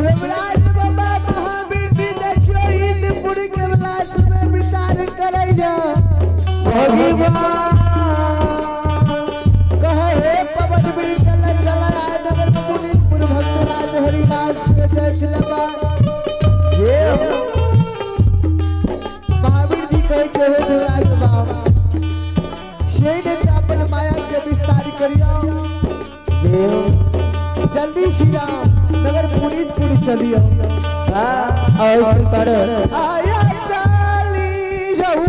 धर्मराज बाबा महावीर जी देखियो इंद्रपुर के विलास में विचार करे जा। कहे हे पवन वीर चल चल नगर पुनीतपुर भक्तराज हरिराज के देख लेबा। महावीर जी कहे के हे धर्मराज बाबा से ने अपन माया के विस्तार करियो, जल्दी श्री राम नगर पुनीतपुर चलियो। और पर आया चाली रहू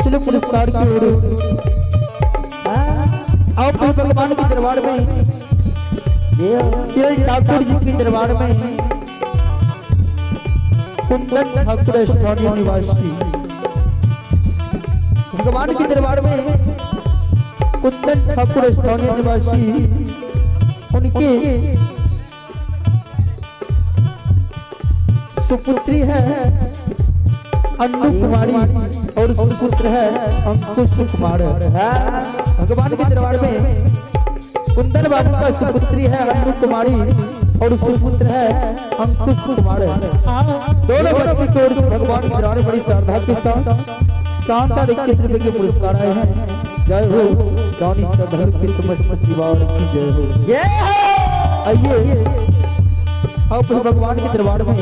चलो पुरस्कार की ओर आप भगवान के दरबार में, श्री ठाकुर जी के दरबार में कुंदन ठाकुर स्थानीय निवासी भगवान के दरबार में कुंदन ठाकुर स्थानीय निवासी उनके सुपुत्री है अन्नू कुमारी और सुपुत्र है अंकुश कुमार। भगवान के दरबार में कुंदन बाबू का सुपुत्री है अन्नू कुमारी और सुपुत्र है अंकुश कुमार। दोनों बच्चे की ओर से भगवान के दरबार में बड़ी श्रद्धा के साथ 721 रुपए के पुरस्कार आए हैं। जय हो दानी श्रद्धालु के समस्त परिवार की जय हो। आइए अब भगवान के दरबार में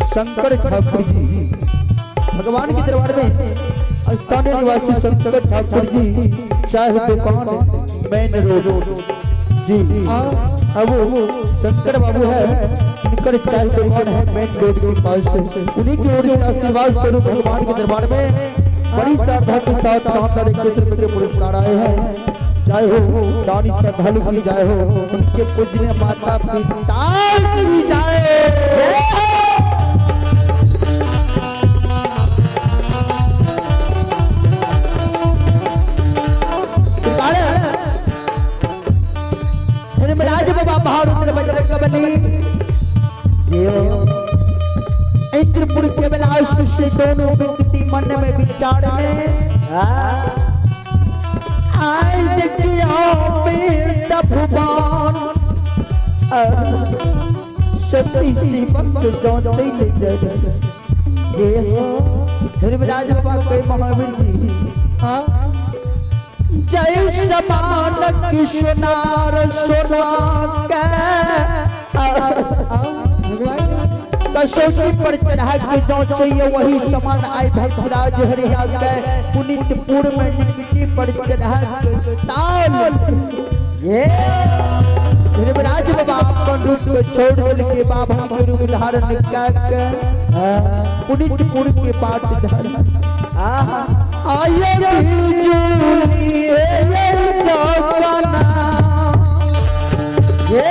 शंकर ठाकुर जी, भगवान के दरबार में स्थानीय निवासी शंकर ठाकुर जी चाय दुकान मेन रोड जी। अब वो शंकर बाबू है, इनकर चाय दुकान है मेन रोड के पास। उन्हीं की ओर से आशीर्वाद स्वरूप भगवान के दरबार में बड़ी श्रद्धा के साथ 721 रुपए के पुरस्कार आए हैं। जय हो दानी श्रद्धालु की जय हो, उनके पूजनीय माता पिता की जय। धर्मराज बाबा महारुद्र बजरंग बली इंद्रपुर के विलास से दोनों व्यक्ति मन में विचार में आए देखियो भुवन सती सी भक्त जानते ये हो। धर्मराज बाबा के महावीर जी जय समान कृष्णार सोना के कसौटी पर चढ़ा के जो चाहिए वही समान आए भक्तराज हरिया के पुनीतपुर में निकटी पर चढ़ा के ताल। ये धर्मराज बाबा अपन रूप को छोड़ दिल के बाबा के रूप धारण करके पुनीतपुर के पाट धर आये बिजुली ये चौकना ये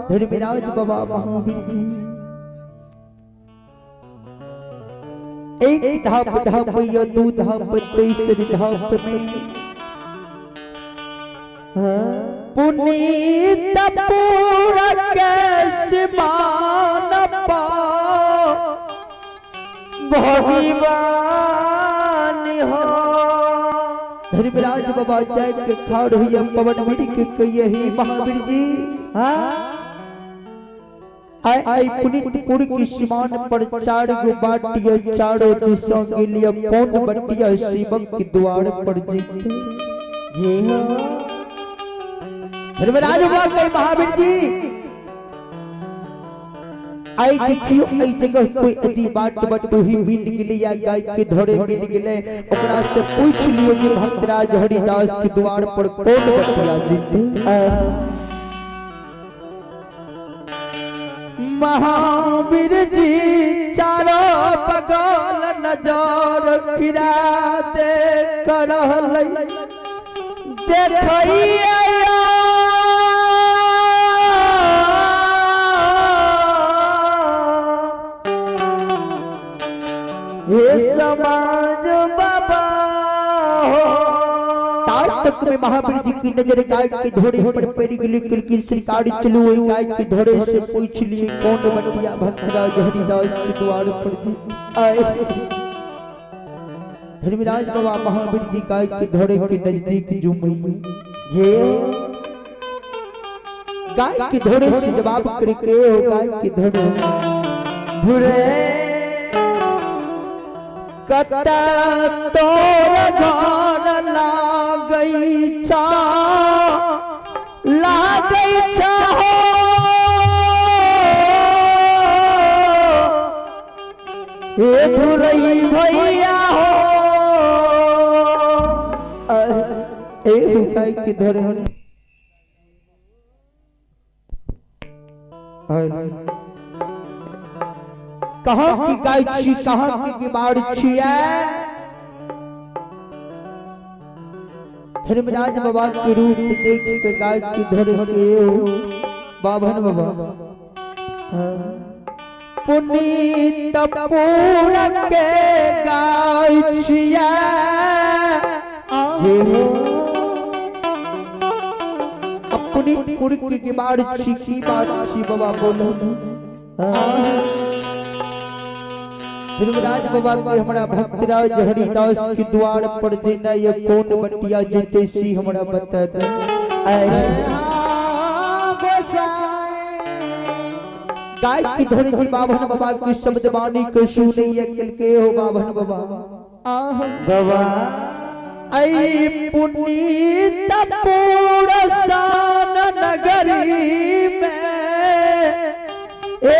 धर्मराज बाबा महावीर जी एक धाप धाप या दो धाप तीसरी धाप में पुनीत पूरा कैसे मान पा भगवान हो। धर्मराज बाबा जय के खाड़ हुई पवन मिड़ के कहिए महावीर जी। आय आय पुनीतपुर की सीमान पर चार गो बाटिया चारों दिशा के लिए कौन बटिया शिवक के द्वार पर जीते। जी हो। धर्मराज बाबा कहे महावीर जी आई देखियो एहि जगह कोई यदि बाट बटोही मिल गेलै या गाय के धरे मिल गेलै, ओकरा से पूछ लियो कि भक्तराज हरिदास के द्वार पर कौन बटिया जीते। महावीर जी चारों बगल नजर खिरा दे करहलै देखैया हे समाज बाबा हो। तार तक में महावीर जी की नजर गाय के धोरे पर पड़ गई। कि सरकार चलू ओहि गाय के धोरे से पूछ लिए कौन बटिया भक्तराज हरिदास के द्वार पर जी आए। धर्मराज बाबा महावीर जी गाय के धोरे के नजदीक जुमई जी गाय के धोरे से जवाब करके हो गाय के धोरे धुरे कता तोर घर लागै छा लागै छा हो। हे धुरई भैया हो। ए गाय के धोरे कहाँ की गाय छी, कहाँ की गिबाड़ छियै। धर्मराज बाबा के रूप देख के गाय की धर के बाभन बाबा पुनीत पूर के गाय छियै। अपनी पुर की गिबाड़ छी की बात छी बाबा बोलो। धर्मराज बाबा के हमरा भक्तराज हरिदास के द्वार पर जेना ये कौन बटिया जेते सी हमरा बता दे। गाय की धोरे जी बाभन बाबा के शब्द वाणी के सुने ये के हो बाभन बाबा बाबा ऐ पुनीत पूर सान नगरी में ए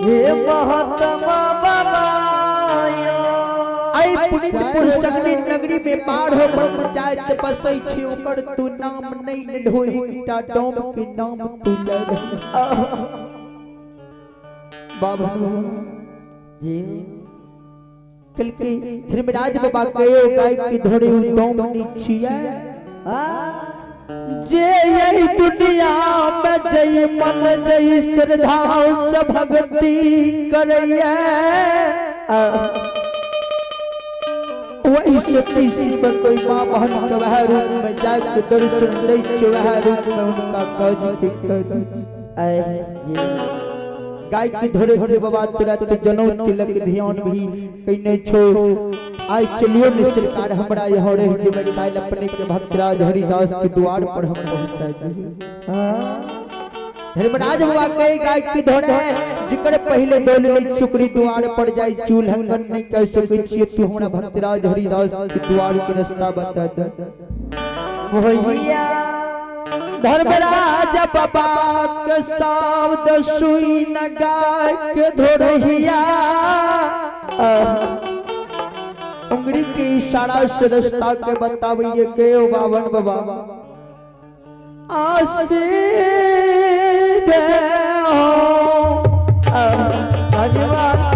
हे महात्मा बाबा। ऐ पुनीतपुर सगनी नगरी में बाढ़ पंचायत बसै छी ओकर तू नाम नहीं लेलहो, एकटा डोम के नाम तू ले बाबा जी। कल के धर्मराज बाबा के गाय के धोरे डोम नी छियै जे यही दुनिया में जय मन जय श्रद्धा से भक्ति करैया वही सती शिव कोई माँ बहन के वह रूप में जाके दर्शन दै छै, वह रूप में उनका काज के कर दै छै। गाय के धोरे धोरे बाबा तोरा तो जनौ तिलक ध्यान भी कइने छो। आइ चलियो ने सरकार हमरा यहाँ रह जेबै, काल्हि अपने के भक्तराज हरिदास के द्वार पर हम पहुंचा जाइए। धर्मराज बाबा के गाय की धोरे जिकर पहले डोल ले चुकरी द्वार पर जाई चूल्हंगन नहीं कह सकै छियै, तू हमरा भक्तराज हरिदास के द्वार के रास्ता बता दे। भैया धर्मराज बाबा के शब्द सुई न गाय के धोरहिया उंगली के इशारा से रास्ता के बताइए के ओ बावन बाबा आसीदे हो भगवान।